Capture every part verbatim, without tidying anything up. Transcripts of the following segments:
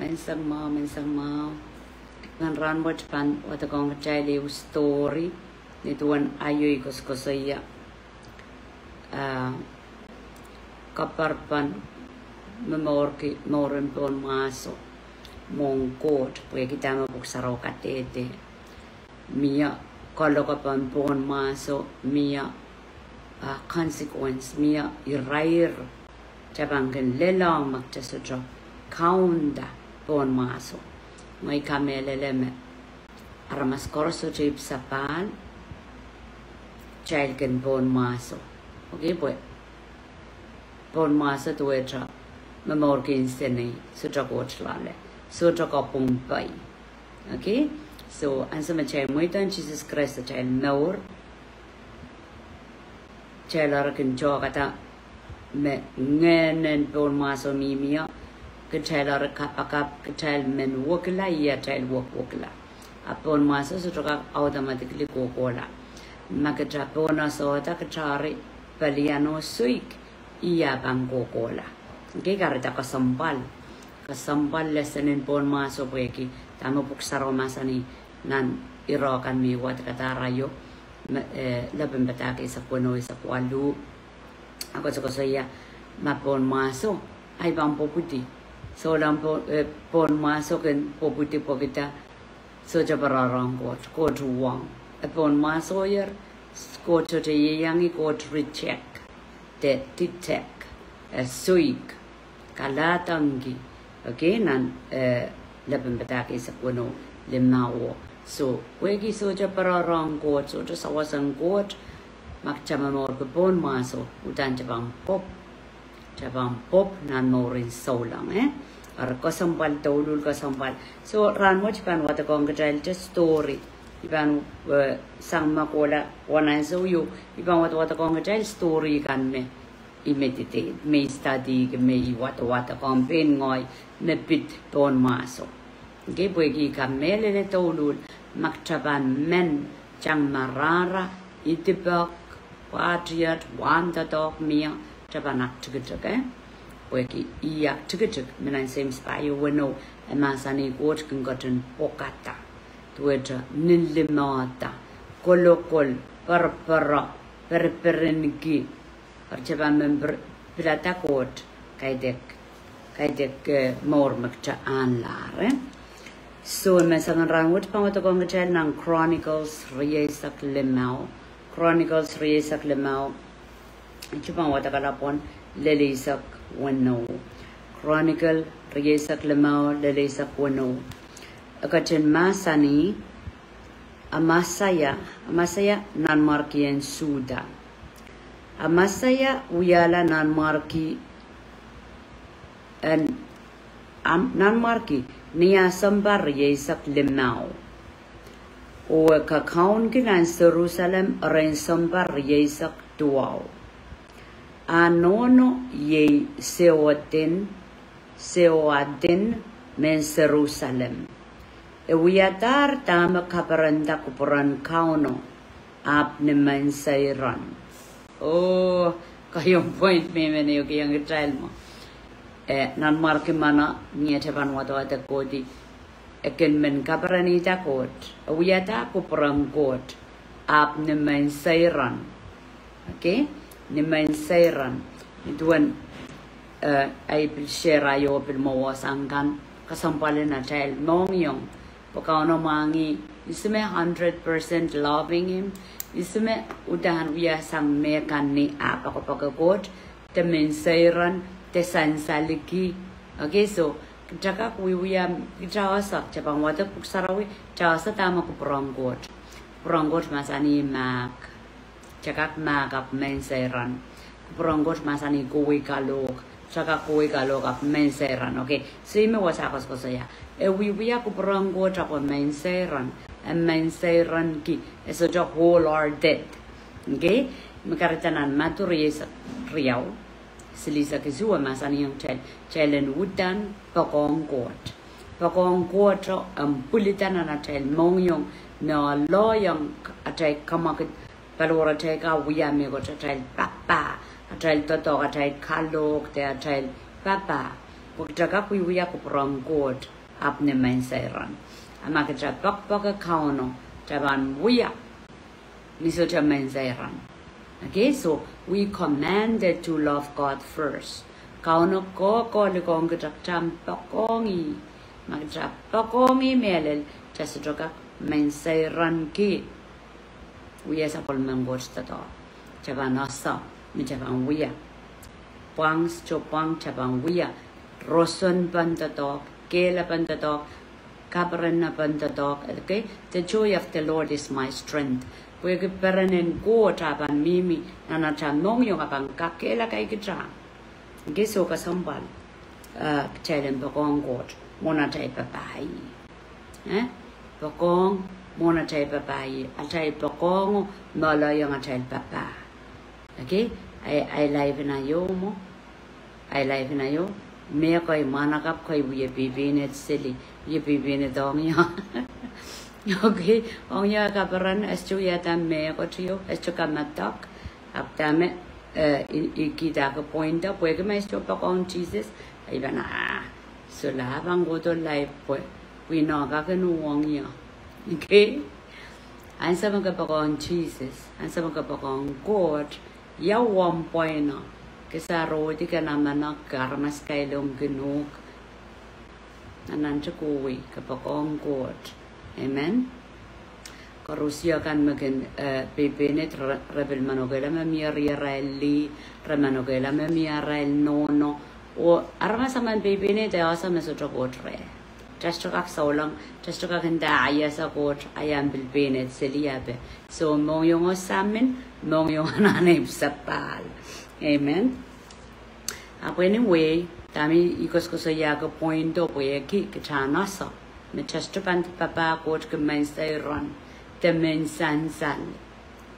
Menseng mwahu, menseng mwahu. Nan rahn wet pahn wadekohng kitail ehu story, ni duwen aio I koasokoasoia, ah, kaparpar momourki mouren pohn mwahso mwohn Koht, pwehki dahme Pwuhk Sarawi kadehde. Mie kalokapen pohn mwahso, mie, ah, consequence, mie irair. Kitail pahn kin lelohng ma kitail sohte kaunda pohn mwahso. Ngehi kamehlele me aramas koaros sohte ipwsapahl kitail kin pohn mwahso. Okay, pwe pohn mwahso duwehte momourki nsenei, sohte Koht loale, sohte kapwung pai. Okay, so ansou me kitail mweidohng Sises Krais atail mour, kitail eri kin tohkada me ngehnen pohn mwahso mihmi o, kitail eri kapakap, kitail men wekila, ih atail wekwekila. A pohn mwahso sohte kak automatically kohkohla. Ma kitail pohn mwahso, kitail eri pelian oh soik, ih pahn kohkohla. Okay, kahrehda kesempwal, kesempwal lesen en pohn mwahso pwehki dahme Pwuhk Sarawi mahsanih nan ire kan me I wadekada arail, me, eh, Lepin Padahk eisek weneu, eisek waluh. A koasokoasoia ma pohn mwahso, ahi pahn pwopwidi. Souleng pohn, eh, pohn mwahso kin pwopwidi pwehki dah? Sohte pwarorohng Koht, Koht uhwong. E pohn mwahsoier, Koht sohte ieiang ih, Koht reject, de detect, eh, soik, kalahdengki. Okay, nan, eh, Lepin Padahk eisek weneu, limau. So, pwehki sohte pwarorohng Koht, sohte sawasen Koht, ma kitail momourki pohn mwahso, uhdahn kitail pahn pwop, kitail pahn pwop nan mouren souleng, eh? Eri kesempwal, douluhl kesempwal. So, rahn wet I pahn wadekohng kitail te story. I pahn, eh, sang me kohla wahn ansou ieu, I pahn wadawadekohng kitail story kan me I meditate, me I study, me I wadawadekohng pein ngehi me pid pohn mwahso. Okay, pwehki I kamehlele douluhl, ma kitail pahn men tang marahra, idipek, pwahtiet, wahn doadoahk mie, kitail pahn aktikitik, eh? Pwehki ih aktikitik, me nan Seims pahieu weneu, e mahsanih Koht kin ketin pwokada, duwehte nin limehda, kolokol, perepere, pereperenki, eri kitail pahn men pir-, pilada Koht, kaidehk, kaidehk, eh, mour me kitail ahnlahr, eh? So, me soangen rahn wet pahn wadekohng kitail nan Chronicles rieisek limau. Chronicles rieisek limau. Kitail pahn wadek kalapw en lel eisek weneu. Chronicle rieisek limau, lel eisek weneu. E ketin mahsanih, Amasaia, Amasaia nanmwarkien Suhda. Amasaia wiahla nanmwarki, en, am, nanmwarki ni ah sounpar rieisek limau, oh e kakaunki nan Serusalem erein sounpar rieisek duwau. Ah nohno iei Seoadin, Seoadin mehn Serusalem. E wiadahr dahme kaperenda kupwuren Kauno, ahpw ni menseiron. Oh, kaioun point me I men ehukihong kitail mwo. Eh, nanmwarki mwohn, ni atail pahn wadawad kohdi, e kin men kaperenihda Koht. E wiadahr kupwuren Koht, ahpw ni menseiron. Okay? Ni menseiron. Nin duwen, eh, ahi pil share ahi oh pil mwowe sang kan, kesempwal en atail mohngiong. Pwe Kauno mwahngih, ihs me hundred percent loving him, ihs me uhdahn wia sang mehkan ni ah poakepoake Koht, de menseiron, de sansalki. Okay, so, kitail kak wiewia, kitail ese, kitail pahn wadek Pwuhk Sarawi, kitail ese dahme kupwuren Koht. Kupwuren Koht mahsanih mahk. Kitail kak mahk ahpw menseiron. Kupwuren Koht mahsanih kohwei kalohk. Kitail kak kohwei kalohk ahpw menseiron. Okay. So ih me wasa koasokoasoia. E wiewia kupwuren Koht ahpw e menseiron. E menseironki. E sohte wholehearted. Okay. Me kahrehda nan Madiu rieisek riau, silihsek isuh, e mahsanihong kitail, kitail en uhdahn poakohng Koht. Poakohng Koht, e pwilida nan atail mohngiong, me e lelohng atail kamwakid, paliwaratail kak wia mehkot, atail papah, atail doadoahk, atail kalohk, de atail papah. Pwe kitail kak wiewia kupwuren Koht ahpw ni menseiron. A ma kitail poakpoake Kauno, kitail pahn wia ni sohte menseiron. Okay, so we commanded to love God first. Kauno kohkohlikohng kitail, kitail en poakohng ih. Ma kitail poakohng ih mehlel, kitail sohte kak menseironki wia sapwellimen Koht doadoahk. Kitail pahn ese me kitail pahn wia. Pwang, sohte pwang, kitail pahn wia. Roson pahn doadoahk, kehlepen doadoahk, kaperen pahn doadoahk. Okay? The joy of the Lord is my strength. Pwehki perenen Koht a pahn mihmi nan atail mohngiong, a pahn kakehlaka kitail. Okay, so kesempwal, eh, kitail en poakohng Koht mwohn atail papah ih. Eh? Poakohng mwohn atail papah ih, atail poakohngo me loalaiong atail papah. Okay? Ahi, ahi live ih aio mwo. Ahi live ih aio. Mehkot mwahnakapw kei wie peipein et seli, wie peipein et ong ie. Okay, ong ie kaperen, e sohte wiahda mehkot ieu, e sohte kamadok. Ahpw dahme, eh, i, i kihda ke point o, pwehki ma e sohte poakohng Sises, a i pahn, ah, solahr pahn kohdo live pwe, pwe i nohk kin uhwong ie. Okay? Ansou me ke poakohng Sises, ansou me ke poakohng Koht, ia omw pwain o, ke sarohdi ke namenek, aramas kailongkin uhk. Nan nantihong wei, ke poakohng Koht. Amen. Koaros kan me kin, eh, peipein et re, re pil manokehla me mie riarail lih, re manokehla me mie arail nohno. Oh aramas emen peipein et e ese me sohte Koht reh. Kitail sohte kak souleng, kitail sohte kak nda ahi ese Koht, ahi ahmw pil pein et seli ape. So mohngiong o samin, mohngiong o nan ei sapahl. Amen. Ahpw anyway, dahme i koasokoasoiahki point o pwehki kitail en ese me kitail sohte pahn papah Koht ki menseiron, de men sansal.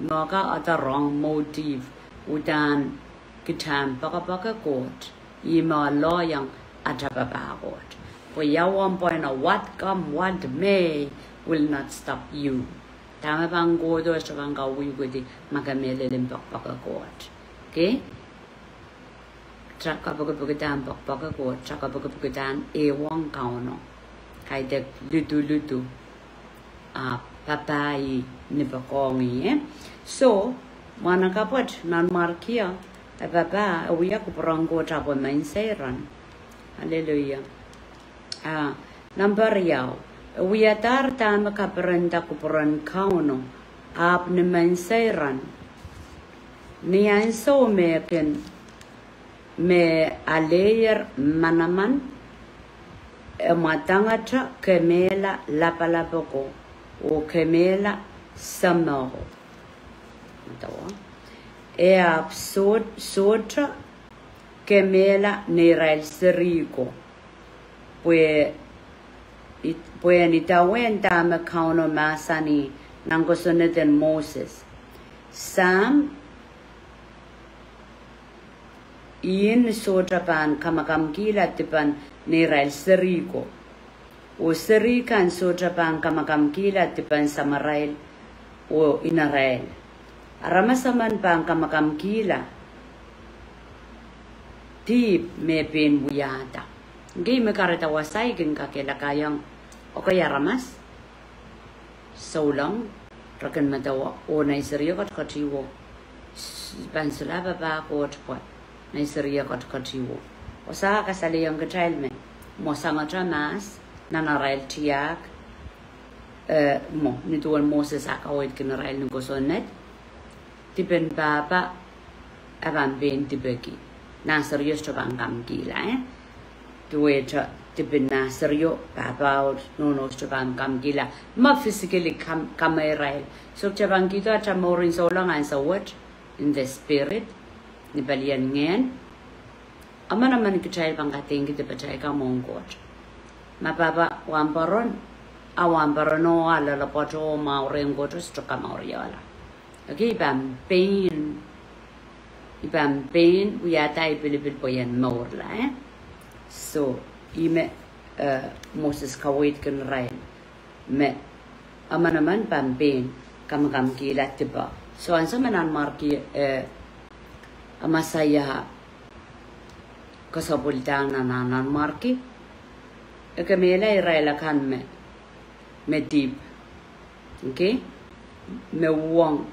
Mehkot, the wrong motive, uhdahn kitail en poakepoake Koht, ih me loalaiong atail papah Koht. Pwe ia omw pwain o, what come what may will not stop you. Dahme pahn kohdo sohte pahn kawehwehdi ma ke mehlel en poakepoake Koht. Okay? Kitail kapikipikda en poakepoake Koht, kitail kapikipikda en ehuong Kauno. Kaidehk lidulidu, ah, papah ih ni poakohng ih, eh? So, mwahnakapw wet Nanmwarkio, e papah, e wia kupwuren Koht ahpw e menseiron. Hallelujah. Ah, nampa riau, e wiadahr dahme kaperenda kupwuren Kauno ahpw ni menseiron. Ni ansou me kin, me aleier manaman, e mwadangete kemehla lapalap oko, oh kemehla seme oko. E ahpw soh, sohte kemehla neirail seri ko. Pwe, pwehn idawehn dahme Kauno mahsanih nan kosonned en Moses. Sahm, I ni sohte pahn kamakamkihla dipen neirail seri ko. Oh seri kan sohte pahn kamakamkihla dipen samwarail oh inarail. Aramas emen pahn kamakamkihla dihp me pein wiahda. Ngehi me kahrehda wasa I kin kakehlakaiong ekei aramas. Souleng, re kin medewe, oh nei serio ketiket iwo. Pahn solahr papah Koht pwe nei serio ketiket iwo. Wasa kasalehiong kitail me, mwo sangete mahs, nan arail tiahk, eh, mwo, ni duwen Moses a kaweidki irail ni kosonned. Dipen pahpa, e pahn pein dipeki. Nah serio sohte pahn kamkihla, eh? Duwehte dipen nah serio, pahpa oh nohno sohte pahn kamkihla. Ma physically kam, kameirail. So kitail pahn kihdo atail mour en souleng ansou wet, in the spirit, ni pelien ngehn. Emenemen kitail pahn kadeingki dipatail kan mwohn Koht. Ma pahpa wahnpoaron, a wahnpoaron oh a loalopwoat oh mour en Koht sohte kamouriohla. Okay, I pahn pein, I pahn pein wiahda ei pilipil pwe I en mourla, eh? So, ih me, eh, Moses kaweidki irail me emenemen pahn pein kamakamkihla dipe. So, ansou me Nanmwarkio, eh, Amasaia kesepwildahng nan, nan, nanmwarki. E kemehla irail akan me, me dihp. Okay? Me uhwong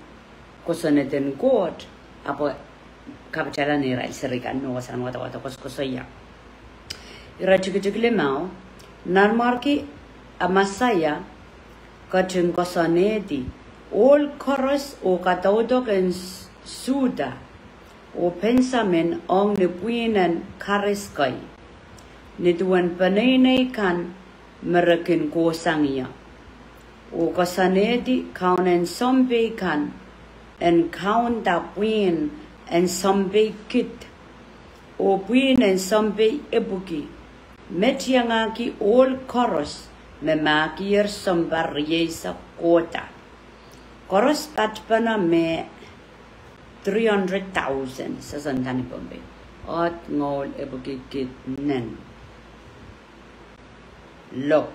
kosonned en Koht, ahpw kapitala neirail seri kan me wasahn wadawad koasokoasoia. Ire tikitik limau, nanmwarki Amasaia ketin koasoanehdi ohl koaros oh kadaudok en S-, Suhda oh Pensamin ong ni pwihn en karis kei, ni duwen peneinei kan me re kin kohsang ie. Oh koasoanehdi kaun en sounpei kan en kaunda pwihn en sounpei kid, oh pwihn en sounpei epwiki, met iangahki ohl koaros me mahkier sounpar rieisek kohda. Koaros patpene me three hundred thousand, sehse ndahni Pohnpei. Oht, ngoahl, epwiki, kid, nen, lop.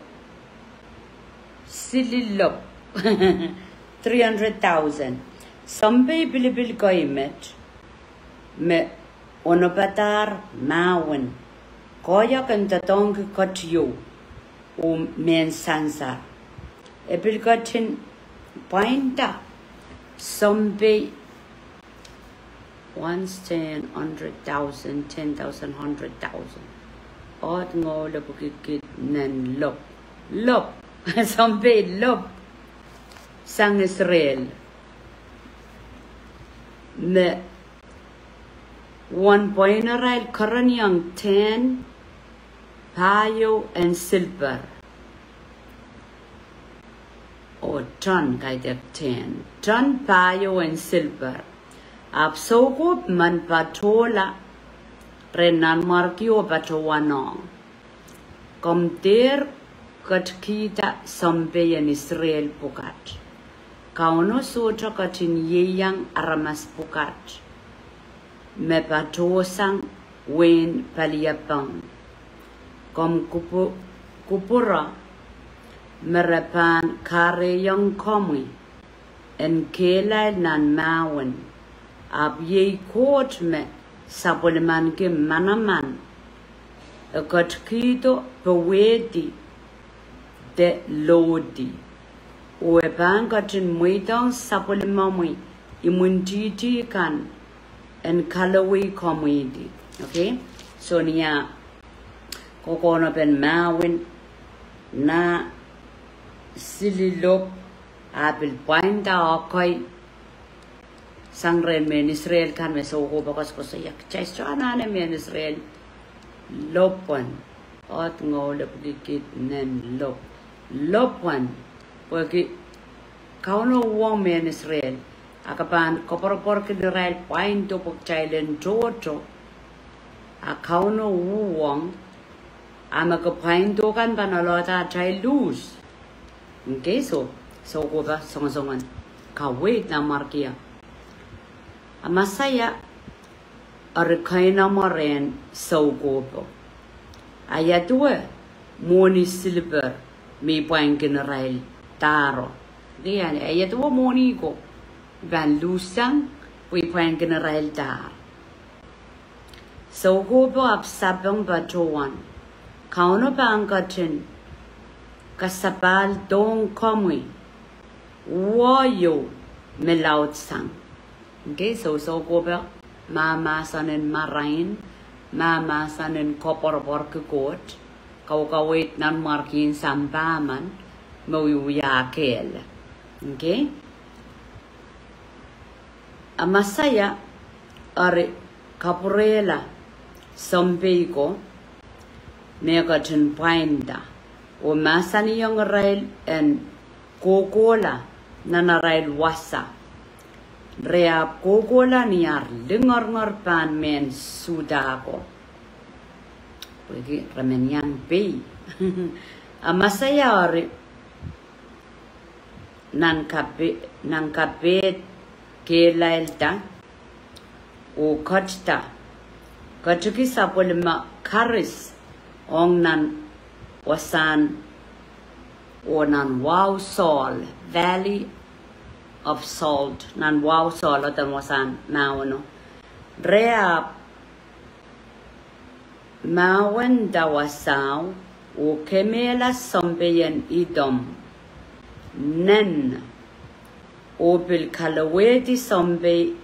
Sili lop. Three hundred thousand. Sounpei pilipil kei met, me onopadahr mahwen, koahiek en doadoahngki ketieu oh mehn sansar. E pil ketin pwainda sounpei once, ten, hundred thousand, ten thousand, hundred thousand. Oht, ngoahl, epwiki, kid, nen, lop. Lop. Sounpei lop sang Israel. Me wen pwainarail kereniong ten pahieu en silper. Oh ton, kaidehk ten. Ton pahieu en silper. Ahpw soukohp men patohla rehn nanmwarki oh patohwanohng, Komw dehr ketkihda sounpei en Israel pwukat. Kauno sohte ketin ieiang aramas pwukat me patohsang wehin paliepeng. Komw kupwu-, kupwure me re pahn kahrehiong komwi en kehlail nan mahwen, ahpw iei Koht me sapwellimaniki manaman, e ketkihdo powehdi de lohdi, oh e pahn ketin mweidohng sapwellimomwi imwintihti kan en kalowei komwidi. Okay? So ni ah kokohnopen mahwen, nah, sili lop, ah pil pwainda oh kei sang rehn mehn Israel kan me soukohp koasokoasoia. Kitail sohte anahne mehn Israel lopwen. Oht, ngoahl, epwiki, kid, nen, lop. Lopwen. Pwehki Kauno uhwong mehn Israel, a ke pahn koapworopworki irail pwaindo pwe kitail en tohto. A Kauno uhwong, a me ke pwaindo kan pahn oalohda atail luhs. Okay, so, soukohp songosongen kaweid nanmwarki. Amasaia eri keinemwe rehn soukohpo. A ia duwe mwohni silper me I pwainkin irail dahro. Okay, a ia duwe mwohni ko I pahn luhssang pwe I pwainkin irail dahr. Soukohpo ahpw sapeng patohwan, Kauno pahn ketin kasapahldohng komwi uwe ieu me laudsang. Okay, so soukohpo mahmahsen en marain, mahmahsen en koapworopworki Koht, kaukaweid nanmwarki en sampah men me wiewia kehl. Okay? Amasaia eri kapwurehla sounpei ko me ketin pwainda oh mahsanihong irail en kohkohla nan arail wasa. Re ahpw kohkohla ni ar lingeringer pahn mehn Suhda ko. Pwehki re men iang pei. Amasaia eri nan kape-, nan kapehd kehlailda oh ketida, ketiki sapwellime karis ong nan wasahn, oh nan Wahu Sohl, Valley of Salt, nan Wahu Sohl, oh nan wasahn mahweno. Re ahpw mahwenda wasao oh kemehla sounpei en Idom nen, oh pil kalowehdi sounpei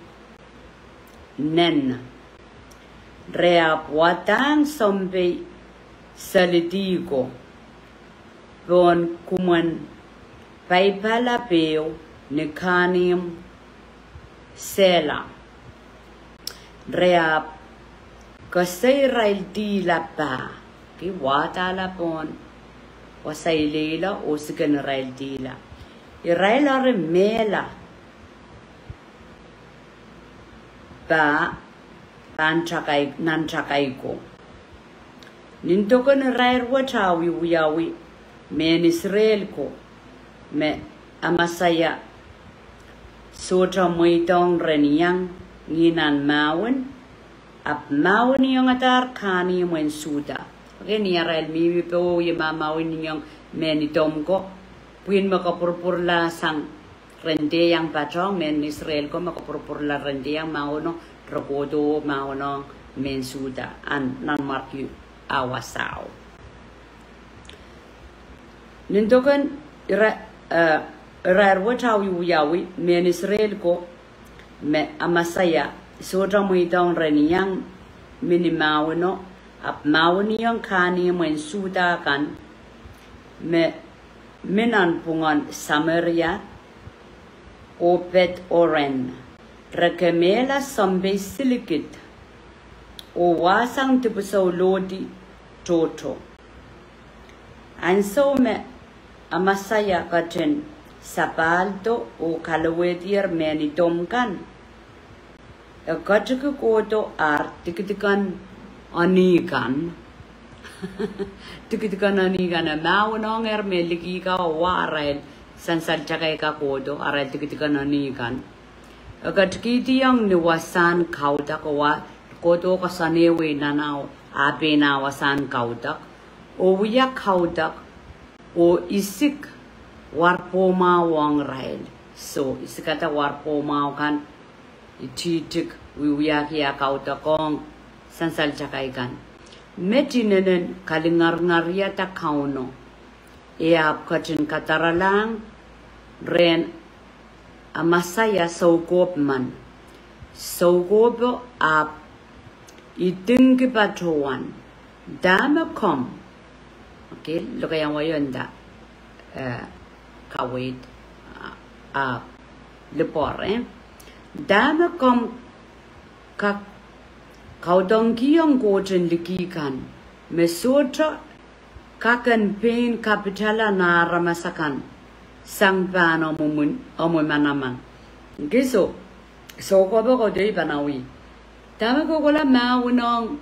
nen. Re ahpw wadahng sounpei selidi ko pohn kumwen paipala peho ni kahnimw Sela. Re ahpw keseiraildihla pah. Ki wadahla pohn wasa ileila oh siken iraildihla. Irail eri mehla pah, pahn takai, nan takai ko. Nin dokon irair wet ah wiewiawi mehn Israel ko me Amasaia sohte mweidohng ren iang ngih nan mahwen, ahpw mahweniongadahr kahnimwen Suda. Okay, ni arail mihmi powe wie mahmahweniong mehn Idom ko, pwihn me kapwurpwurla sang ren dehr iang patohng, mehn Israel ko me kapwurpwurla ren dehr iang mahweno, re kohdo mahwenohng mehn Suda, a nanmwarki ah wasao. Nin dokon ira, eh, irair wet ah wiewiawi mehn Israel ko me Amasaia sohte mweidohng ren iang mihmi ni mahweno, ahpw mahweniong kahnimwen Suda kan me mi nanpwungen Sameria oh Peth Oren. Re kemehla sounpei silikid oh wahsang dipwisou lohdi tohto. Ansou me Amasaia ketin sapahldo oh kalowehdier mehn Idom kan, e ketiki kohdo ar dikedik en eni kan. Dikedik en eni kan, e mahwenohng er me liki ka wa arail sansal takai ka kohdo arail dikedik en eni kan. E ketikihdiong ni wasahn kaudok, wa kohdo koasoanehwei nan ah pein ah wasahn kaudok, oh wia kaudok, oh isik warpwohmwahu ong irail. So isikada warpwohmwahu kan, ititik, wiewiahki ah kaudokohng sansal takai kan. Met inenen kalingaringariada Kauno, e ahpw ketin kadaralahng rehn Amasaia soukohp men. Soukohpo ahpw idingki patohwan, Dahme komw, okay, lokaiahn wai o nda, eh, kaweid, ah, ah, lipor, eh? Dahme komw kak kaudokihong koht en liki kan me sohte kak en pein kapitala nan aramas akan sang pahn omw manaman? Okay, so soukohpo kohdo, I pahn wia, dahme ke kohla mahwenohng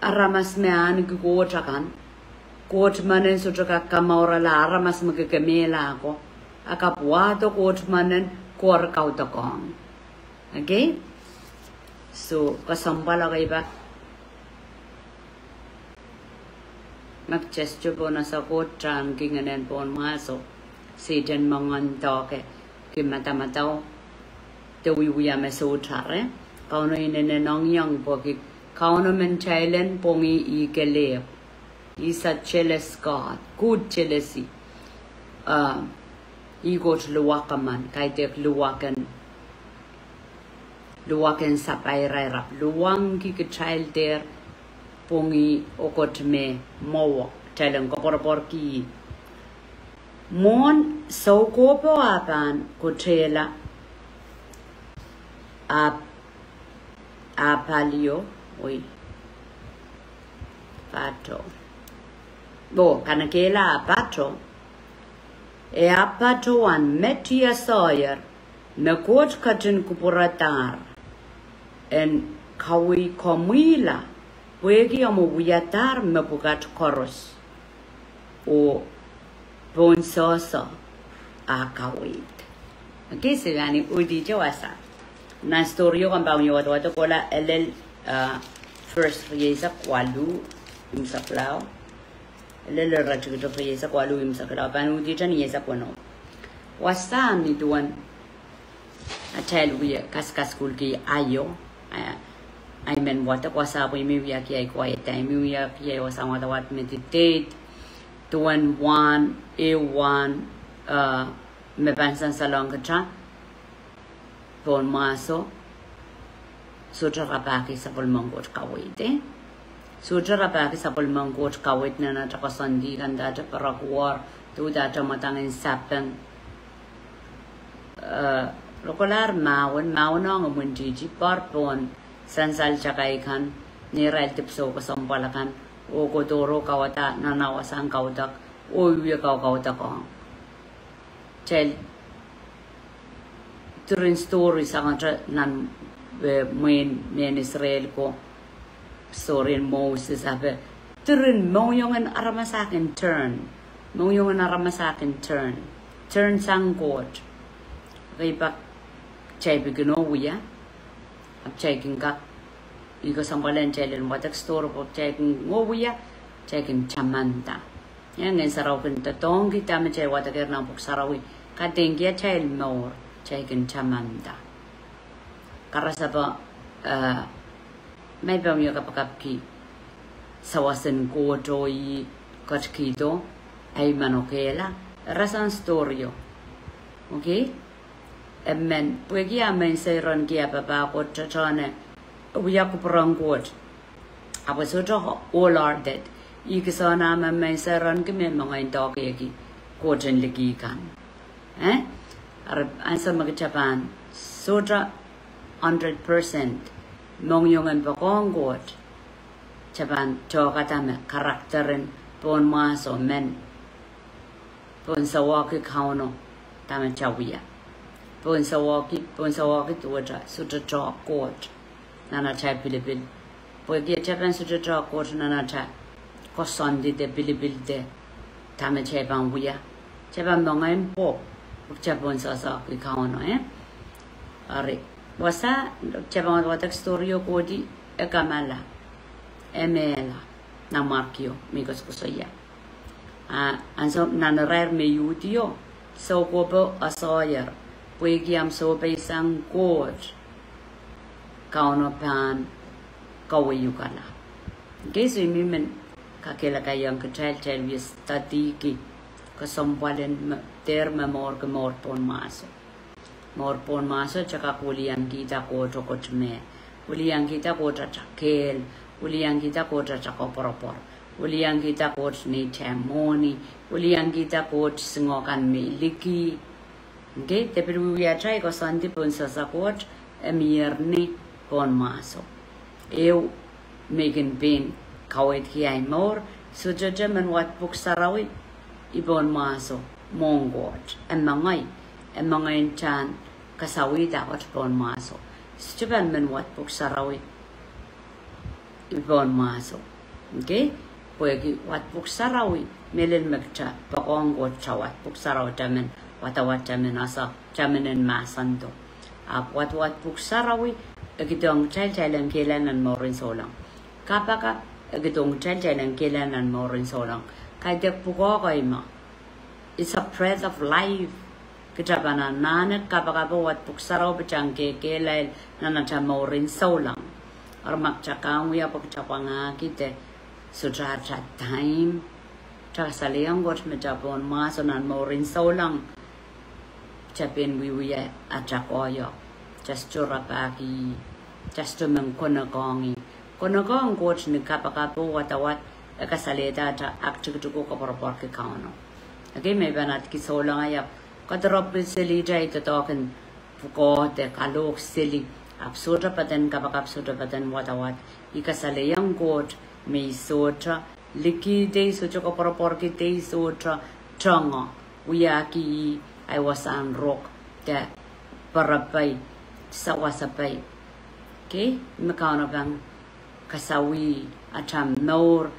aramas me ahneki koht akan? Koht men en sohte kak kamourala aramas me ke kemehla ko, a kapw wahdo koht men en koar kaudokohng. Okay? So kesempwal, okay, I pahn mak test pohn ese koht, tahn ki ngehnen pohn mwahso, Sehdan moangen doake ki madamadau de wiewia me sohte re. Kauno inenen ong iang pwehki Kauno men teilen pwongih, ih kelehpw. He's a jealous God, good jealousy. Ah, ih Koht luwak emen, kaidehk luwak en, luwak en sapaira, e ahpw luwangki kitail dehr pwongih oh Koht me mwowe, kitail en koapworopworki. Mwohn soukohpo ah pahn kotehla, ah, ah palio, oi, pato. Oh, kanekehla ah pato. E ahpw patohwan, Met I asohier me Koht ketin kupwuradahr en kaweikihmwihla, pwehki omw wiadahr mepwukat koaros oh pohn sohso ah kaweid. Okay, so ni uhdihte wasa. Nan story o komw pahn wia wadawad kohla lel, ah, verse rieisek waluh, imwseklao. Lel ire tikitik rieisek waluh, imwseklao, pahn uhdihte ni rieisek weneu. Wasahn ni duwen atail wie kaskasukuhlki aio, ah, I men wadek wasa pwe I men wiahki ahi quiet time, I men wiahki ahi wasahn wadawad meditate, duwen wahn, ehu wahn, uh, me pahn sansalohng kita pohn mwahso, sohte rapahki sapwellimen Koht kaweid, eh? Sohte rapahki sapwellimen Koht kaweid nan atail koasoandi kan, dahte pere kuwor, de dahte mwadang en sapeng. Eh, rokolahr mahwen, mahwen ong imwintihti, poarehng pohn sansal takai kan, neirail dipwisou kesempwal akan, oh kohdohro kauwada nan wasahn kaudok, oh wie kaukaudok ong. Kitail diren story sangete nan, eh, mwein mehn Israel ko, storyn Moses, ahpw diren mohngiong en aramas ah kin turn. Mohngiong en aramas ah kin turn. Turn sang Koht. Kei pak kitail pil kin wia. Ahpw kitail kin kak, ih kesempwal en kitail en wadek story pwe kitail kin wia, kitail kin tamanda. Ia, Ngehn Sarawi kin doadoahngki dahme kitail wadekehr nan Pwuhk Sarawi, kadeingki atail mour, kitail kin tamanda. Karasepe, eh, ma I pahn wia kapakapki sawas en Koht oh ih ketikihdo, ahi manokehla, rasehng story o. Okay? Emen, pwehki ah men seiroanki ah papah ko, tohtohne, wia kupwuren Koht. Ahpw sohte wholehearted. Ih kisehn ah men seiroanki me mengei doadoahngki Koht en liki kan. Eh? Eri, ansou me kita pahn sohte hundred percent mohngiong en poakohng Koht, kita pahn tuhkada me character en pohn mwahso men pohn sawehki Kauno dahme kita wia. Pohn sawehki, pohn sawehki duwehte sohte tohk Koht nan atail pilipil. Pwehki kita pahn sohte tohk Koht nan atail koasoandi de pilipil de dahme kita pahn wia, kita pahn mengei pwuhk, kita pohn sawehki Kauno, eh? Eri, wasa, kita pahn wadek story o kohdi, e kamala, e mehla, nan Mark io, me I koasokoasoia. Ah, ansou nan irair me uhdi o, soukohpo asoier, pwehki ahmw sohpeisang Koht, Kauno pahn kawehiukala. Okay, so I men kakehlakaiong kitail, kitail wie studyki kesempwal en me, dehr momourki mour pohn mwahso. Mour pohn mwahso, kita kak wiliankihda Koht oh Koht me. Wiliankihda Koht atail kehl, wiliankihda Koht atail koapworopwor, wiliankihda Koht neitail mwohni, wiliankihda Koht singokan me liki. Okay, de pil wiewia atail koasoandi pohn sawasa Koht, e mier ni pohn mwahso. Ehu me kin pein kaweidki ahi mour, sohte men wad Pwuhk Sarawi pohn mwahso, mwohn Koht. E mengei, e mengei en tahn kasawihda Koht pohn mwahso. Sohte pahn men wad Pwuhk Sarawi pohn mwahso. Okay? Pwehki wad Pwuhk Sarawi, mehlel me kita poakohng Koht kita wad Pwuhk Sarawi, kita men wadawad, kita men ese, kita men en mahsendo. Ahpw wad, wad Pwuhk Sarawi, e kihdohng kitail, kitail en kehlail nan mouren souleng. Kapakap, e kihdohng kitail, kitail en kehlail nan mouren souleng. Kaidehk pwukoa ko me, it's a breath of life. Kita pahn anahne kapakapo wad Pwuhk Sarawi pwe kita en kehlail nan atail mouren souleng. Eri ma kita kak wia pwe kita pwangahki de sohte atail time, kita kasalehiong Koht me kita pohn mwahso nan mouren souleng. Kita pein wiewia atail koahiek. Kita sohte rapahki, kita sohte men konekohng ih. Konekohng Koht ni kapakapo wadawad, e kasalehda atail aktikitik oh koapworopworki Kauno. Okay, me I pahn ahdiki souleng ahi, ahpw kadiropw seli kita, I doadoahk en pwukoa de kalohk seli, ahpw sohte pahn kapakap, sohte pahn wadawad. I kasalehiong Koht me I sohte likih de I sohte koapworopworki de I sohte tongo, wiahki ih ahi wasahn ruk de perepai, sawasepai. Okay, me Kauno pahn kasawih atail mour,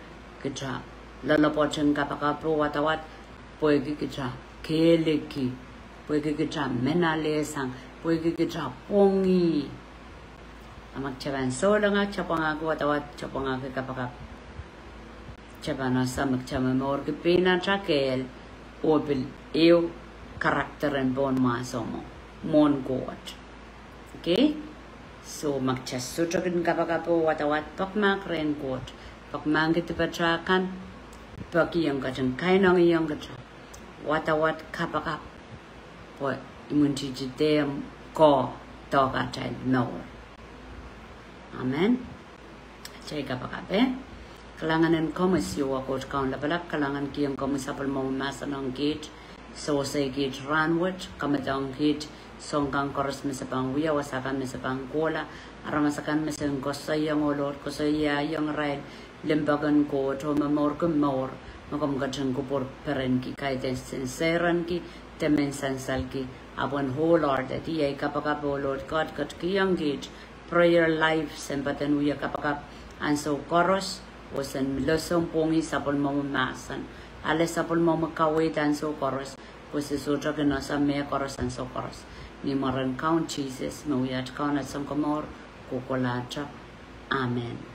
kita loalopwoat en kapakapo wadawad, pwehki kita kehliki, pwehki kita men alehsang, pwehki kita pwongih. A ma kita pahn souleng, kita pwangahki wadawad, kita pwangahki kapakap, kita pahn ese me kita momourki pein atail kehl, oh pil ehu character en pohn mwahso mwo, mwohn Koht. Okay? So ma kitail sohte kin kapakap oh wadawad pekmahk rehn Koht, pekmahkki dipatail kan, peki ong ketin kainengieng kitail, wadawad kapakap, pwe imwintihti dehr koh doahke atail mour. Amen. Kitail kapakap, eh? Kalahngan en komwi Siohwa Koht Kaun Lapalap, kalahngan kihong komwi sapwellimomwi mahsen ong kiht, sewese kiht rahnwet, kamehlele ong kiht soang kan koaros me se pahn wia, wasa kan me se pahn kohla, aramas akan me se koasoiong, oh Lord, koasoiaiong irail limpoak en Koht oh momourki mour me komw ketin kupwur perenki, kaidehn senserenki, demen sansalki, ahpw en wholehearted. Iei kapakap, oh Lord God, ketikihong kiht prayer life, sen poaden wia kapakap ansou koaros, oh sen mihlo sounpwongih sapwellimomwi mahsen. Ale sapwellimomwi kaweid ansou koaros, pwe se sohte kin ese mehkoaros ansou koaros. Ni mwaren Kaun Sises, me wia at Kaun, at Sounkomour, kohkohlahte. Amen.